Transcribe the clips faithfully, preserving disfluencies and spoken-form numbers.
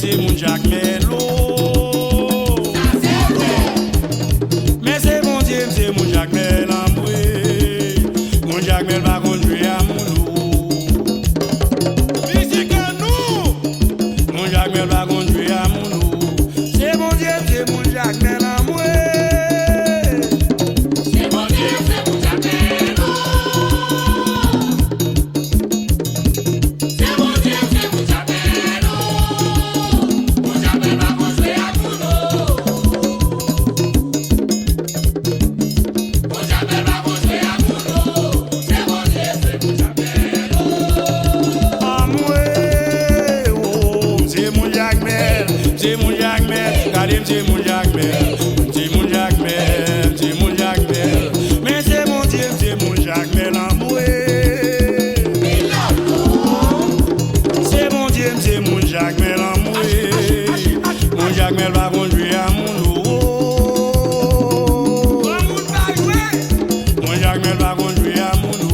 Se moun Jakmèl, o. Men se Bondye m, se moun Jakmèl, anmwe. Moun Jakmèl pa konn jwe a moun, o. Mizik an nou. Moun Jakmèl pa konn jwe a moun, o. Se Bondye m, se moun Jakmèl, anmwe. Se Bondye m, se moun Jakmèl, o. Se Bondye m, se moun Jakmèl, o. Moun Jakmèl pa konn jwe ak moun, o. Moun Jakmèl pa konn jwe ak moun, o. Se Bondye m, se moun Jakmèl, o. Anmwe, o, m se moun Jakmèl, m se moun Jakmèl, gade m se moun Jakmèl, m se moun Jakmèl, m se moun Jakmèl. Men se Bondye m, se moun Jakmèl, anmwe. Se Bondye m, se moun Jakmèl, anmwe. Moun Jakmèl pa konn jwe a moun, o. Moun Jakmèl pa konn jwe a moun, o.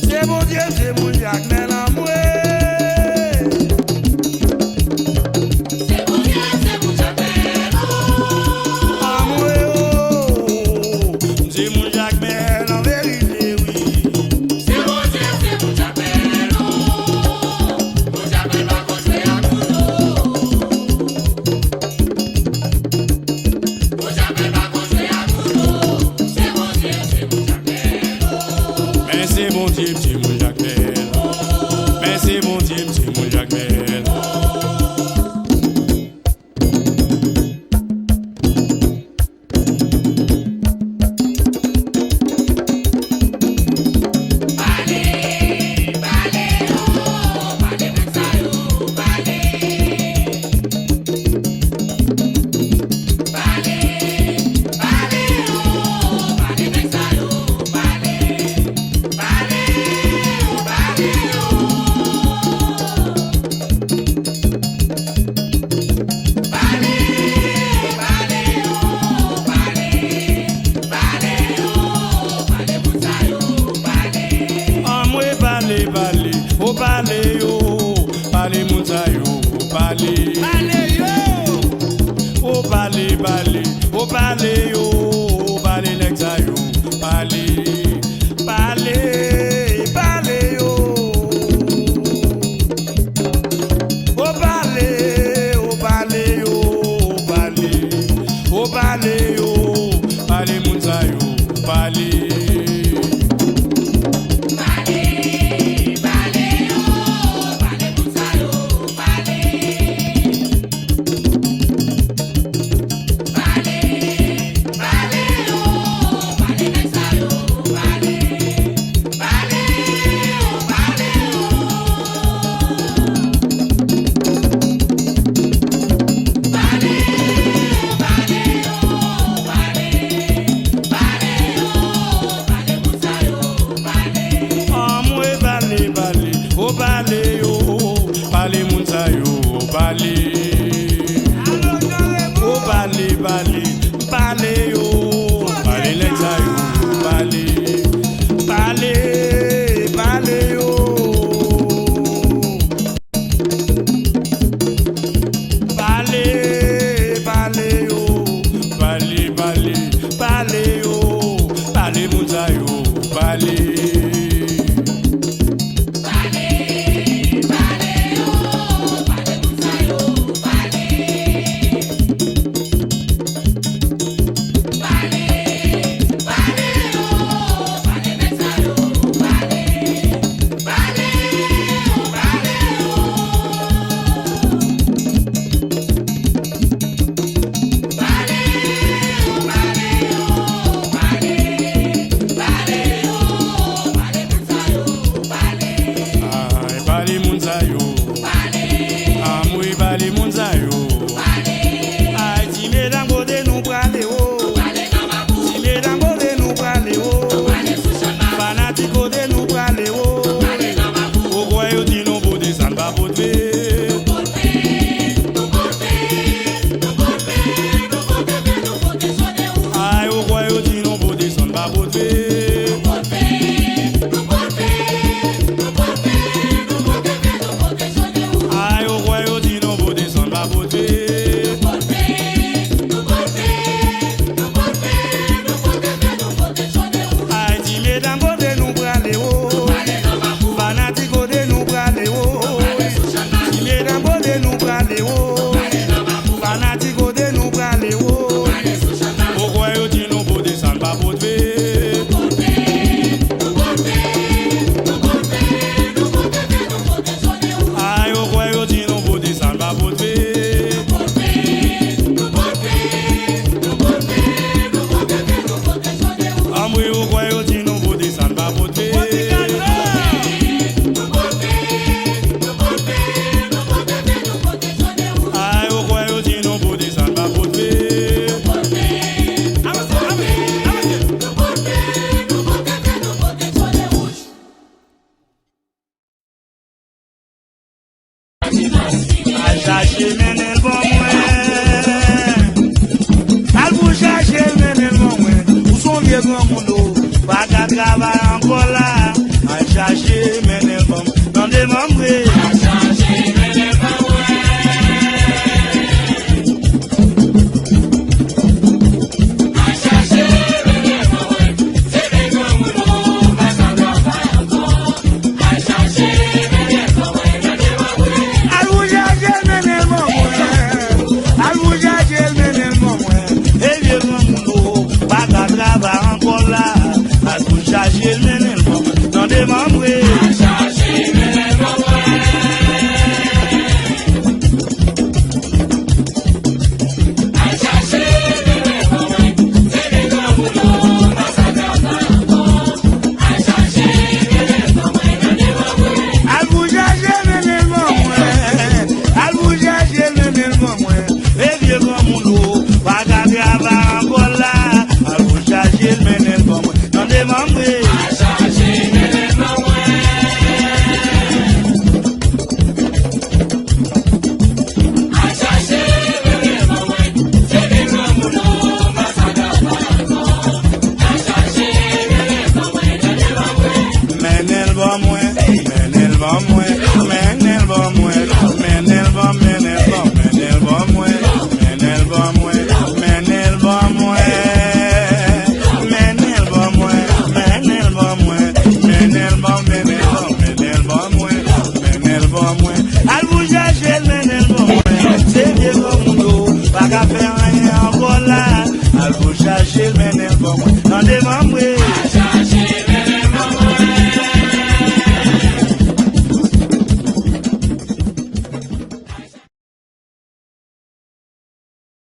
Se Bondye m, se moun Jakmèl, anmwe. Se Bondye m, se moun Jakmèl, o. Anmwe, o. M se moun Jakmèl, an verite, wi. Se Bondye m, se moun Jakmèl, o. Moun Jakmèl pa konn jwe ak moun, o. Moun Jakmèl pa konn jwe ak moun, o. Se Bondye m, se moun Jakmèl, o. Men se Bondye m, se moun Jakmèl. Men se Bondye m, se moun Jakmèl. Pale, pale yo, pale, pale yo, pale moun sa yo, pale. Anmwe pale, pale, o pale yo, pale moun sa yo, pale. Pale yo. O pale, pale, o pale yo, pale nèg sa yo, pale. Pale, pale yo. O pale, o pale yo, o pale. O pale yo, pale moun sa yo, pale. Pale, pale yo, pale moun sa yo, pale. Pale, pale yo, pale nèg sa yo, pale. Pale yo, pale yo. Pale, pale yo, pale. Pale yo, pale moun sa yo, pale. Anmwe pale, pale, o pale yo, pale moun sa yo, pale. O pale, pale, pale yo, pale nèg sa yo, pale. Pale, pale yo. Pale, pale yo, pale, pale, pale yo, pale moun sa yo, pale. Pale, pale yo, pale moun sa yo, pale. Pale, pale yo, pale nèg sa yo, pale. Pale yo, pale yo. Pale yo, pale yo, pale. Pale yo, pale moun sa yo, pale. Ay, pale moun sa yo. Pale. Anmwe pale moun sa yo. Pale. Ay, ti medam kote nou prale o. Ti medam kote nou prale o. Fanatik kote nou prale o. Ou kwè yo di nou pote sa n pa pote. Ay, ou kwè yo di nou pote sa n pa pote. Ay, ou kwè yo di nou pote sa n pa pote. Travay ankò la, al chache mennen l ban m. Tande manmwe. Al pou chache l mennen l ban mwen. Al pou chache l mennen l ban mwen. E vye granmoun yo pa ka travay ankò la. Al pou chache l mennen l ban mwen. Tande manmwe. Al pou chache l mennen l ban mwen. Al pou chache l mennen l ban mwen. E vye granmoun yo pa ka travay ankò la. Al pou chache l mennen l ban mwen. Tande manmwe.